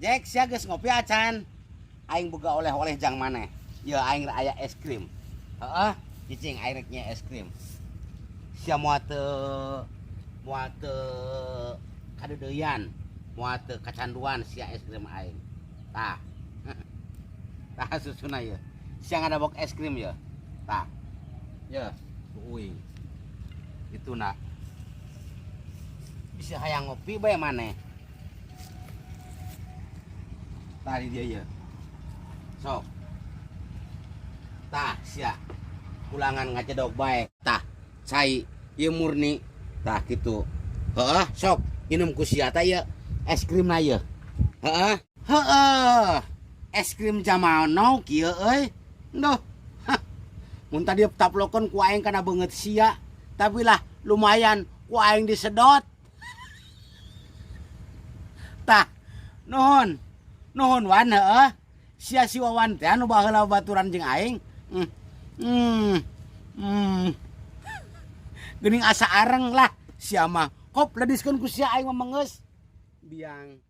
Jack, sia geus ngopi acan? Aing boga oleh-oleh jang maneh. Ye aing aya es krim. Heeh, cicing aing rek nya es krim. Sia moal teu kadeudeuyan, moal teu kacanduan sia es krim aing. Tah. Tah susuna ye. Sia ngadabok es krim ye. Tah. Ye, uing. Itu nak. Bisa hayang ngopi bae maneh. Tah di dia ye. Sok. Tah sia. Ulangan ngacedok bae. Tah, cai ieu murni. Tah kitu. Heeh, sok minum ku sia tah ieu es krimna ieu. Heeh. Heeh. Es krim zaman now kieu euy. Nduh. Mun tadi taplokeun ku aing kana beungeut sia, tapi lah lumayan ku aing disedot. Tah, nuhun. Nuhun Wan heeh. Sia si Wawan teh anu baheula baturan jeung aing. Geuning asa areng lah sia mah. Kop lediskeun ku sia aing mah mengeus. Biang.